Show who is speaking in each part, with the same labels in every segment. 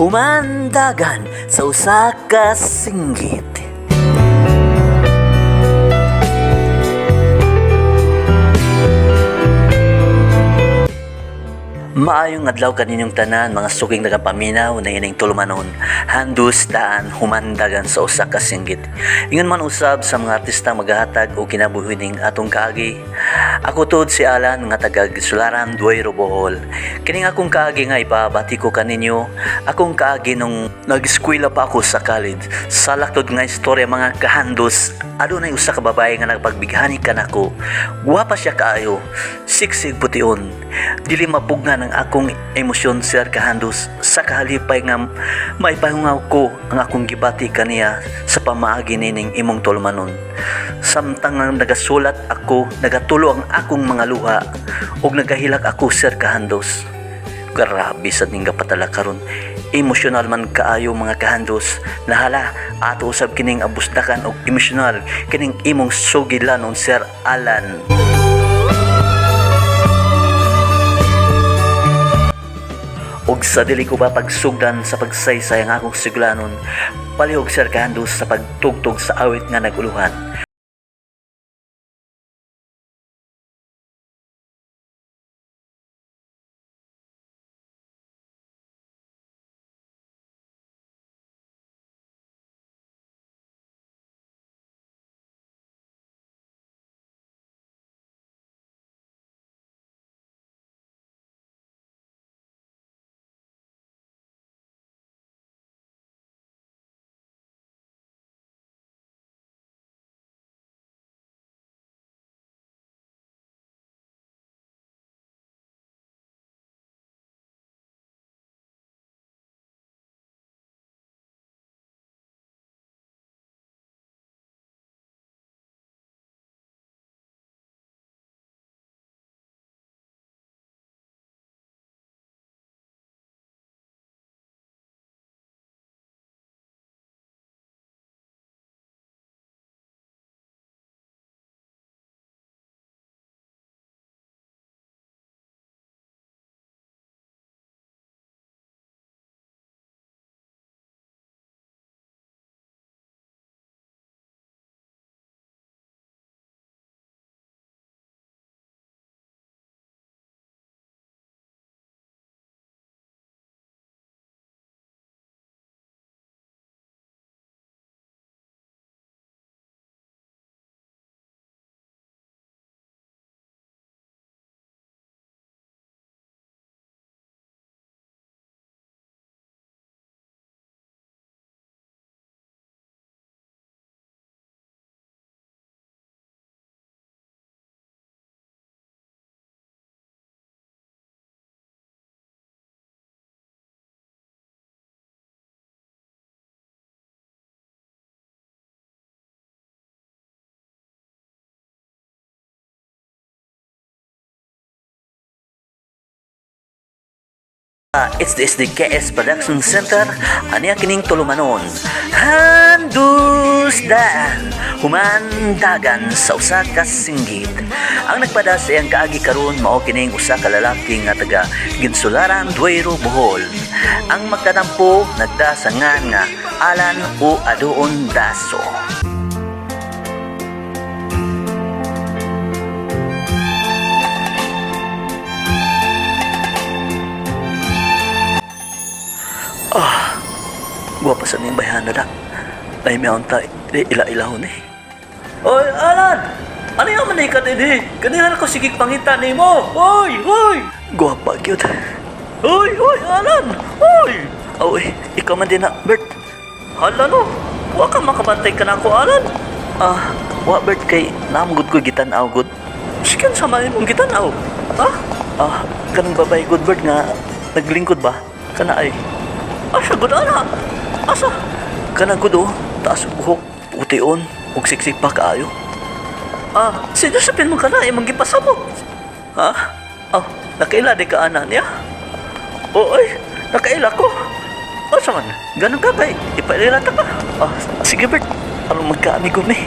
Speaker 1: Humandagan sa usa ka singgit. Maayong adlaw kaninyong tanan, mga suking nagapaminaw na ining tulumanon. Handus daan humandagan sa usa ka singgit. Ingon man usab sa mga artista magahatag og kinabuhi ning atong kaagi. Ako tuod si Alan nga taga Sularan, Duero, Bohol. Kining akong kaagi nga ipabati ko kaninyo, akong kaagi nung nag-eskwela pa ako sa college. Sa laktod nga istorya, mga kahandos, adunay usa ka babae nga nagpagbighani kanako. Gwapa siya kaayo, siksig pution. Dili mapugnan ang akong emosyon, sir kahandos, sa kahalipay nga maipahungaw ko ang akong gibati kaniya sa pamaagi nining imong tulumanon. Samtang nga nagasulat ako, nagatulo ang akong mga luha ug nagahilak ako, sir kahandos. Grabe sa ning patala karon. Emosyonal man kaayo, mga kahandos. Nahala ato usab kining abusdakan og emosyonal kining imong sugilanon, Sir Alan. Og sa dili ko pa pagsugdan sa pagsaysay ang akong suglanon, palihog, Sir Kahandos, sa pagtugtog sa awit nga naguluhan. It's the SDKS Production Center. Aniya kining tulumanon. Handus daan humandagan sa usa ka singgit. Ang nagpada sa iyang kaagi karon mao kining usa ka lalaki nga taga Ginsularan, Duero, Bohol. Ang magtatampo nagda sa ngan nga Alan o Adoon Daso. Guwapa sa ning bayhana da. Ay may unta ila-ilahon eh. Oy, Alan! Ano yung man ka dinhi? Kanihan ko sige pangita nimo. Oy, oy! Guwapa gyud. Oy, oy, Alan! Oy! Oy, ikaw man din na, Bert. Hala no. Wa ka makabantay ka na ako, Alan. Ah, wa Bert kay namgod ko gitan-aw gud. Sikan sa man imong gitan-aw. Ha? Ah, kanang babae gud, Bert, nga naglingkod ba? Kana ay. Asa gud ana? Asa? Kanang gud oh, taas og buhok, pution, ug siksik pa kaayo. Ah, si Josephine mo kana imong gipasabot. Ha? Ah, nakaila di ka ana niya? Oo, ay, nakaila ko. Asa man? Ganun ka kay ipaila ta ka. Ah, sige Bert, aron magkaamigo mi.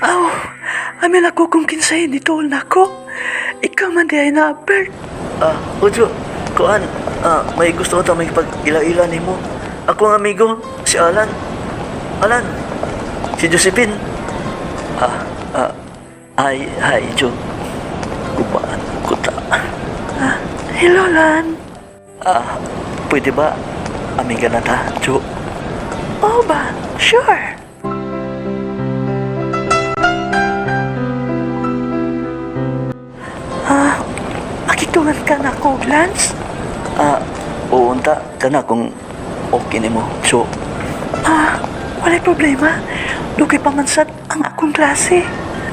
Speaker 1: Aw, amin ako kung kinsay ni tol nako. Ikaw man di ay na, Bert. Ah, Ojo, kuan, may gusto ko ta may pag-ila-ila nimo. Ako ang amigo, si Alan. Alan, si Josephine. Ah, ah, hi, hi, Jo. Kubaan ko ta. Ah, hello, Lan. Ah, pwede ba amiga na ta, Jo? Oo ba? Sure. Ah, makitungan ka na ko, Lance? Ah, uunta ka na kung okay nimo, Jo. Ah, walay problema. Dugay pa man sad ang akong klase.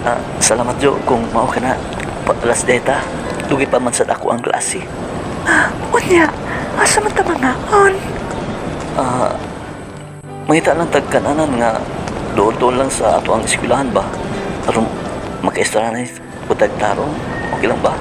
Speaker 1: Ah, salamat Jo kung mao ka na. Alas deta, dugay pa man sad ako ang klase. Ah, unya, asa man ta mangaon? Ah, mangita lang tag kananan nga doon-doon lang sa ato ang eskwelahan ba? Aron makaistorya na utag tarong, okay lang ba?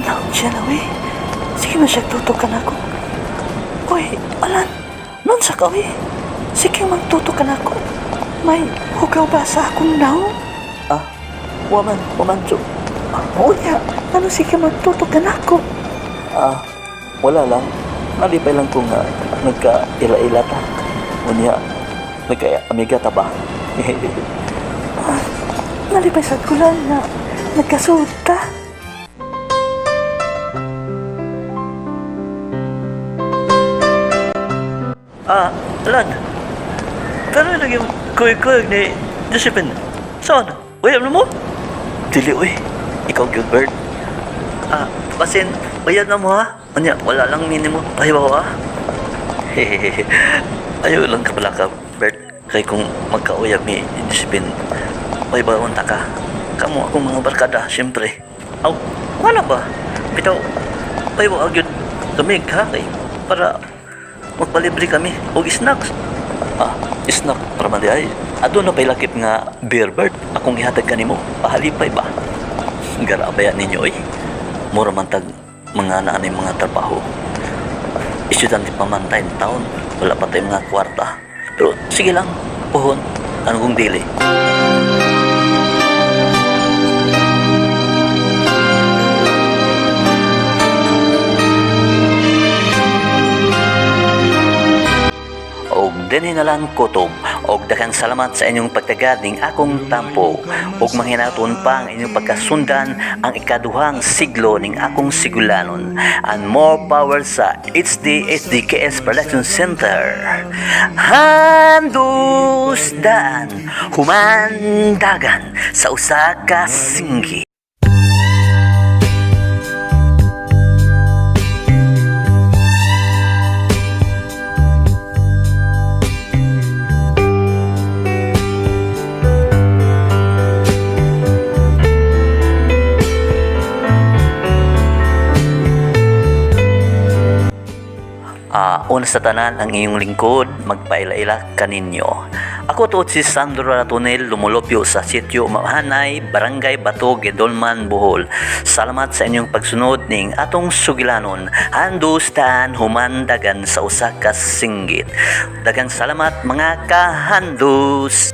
Speaker 1: Naon siya na, we. Sige man siya tutok ka na ako. Uy, Alan, nun sa ka, we. Sige man tutok ka na ako. May hugaw ba sa akong naong? Ah, waman, waman, Jo. Ah, unya, ano sige magtutok ka na ako? Ah, wala lang. Nalipay lang ko nga nagka-ila-ila ta. Unya, nagka-amiga ta ba? Ah, nalipay sad ko lang nga nagkasuod ta. Ah, Alan. Pero naging kuy-kuy ni Josephine. Saan? Uy, ano mo? Dili, uy. Ikaw, Gilbert. Ah, basin, bayad na mo ha. Anya, wala lang minimo. Pahibaw ha. Hehehe. Ayaw lang ka pala ka, Bert. Kay kung magkauyab ni Josephine, pahibawan ta ka. Kamo akong mga barkada, siyempre. Aw, wala ba? Bitaw, pahibaw agyud kami ha kay para magpalibre kami og snacks. Ah, snack para man di ay. Adto na pa'y lakip nga beer, Bert. Akong ihatag kanimo. Pahalipay ba? Garabaya ninyo oy. Mura man tag mga naanay mga trabaho. Estudyante pa man tayong taon. Wala pa tayong mga kwarta. Pero sige lang, puhon. Ano kung dili? Og dinhi na lang kutob og daghang salamat sa inyong pagtagad ning akong tampo og manghinaton pa ang inyong pagkasundan ang ikaduhang siglo ning akong sigulanon and more power sa HD HDKS Production Center. Handus daan humandagan sa usa ka singgi. Ah, una sa tanan ang inyong lingkod, magpaila-ila kaninyo. Ako tuod si Sandro Ratonel, lumulupyo sa sitio Mahanay, Barangay Bato, Guindulman, Bohol. Salamat sa inyong pagsunod ning atong sugilanon, handustan humandagan sa usa ka singgit. Daghang salamat mga kahandus.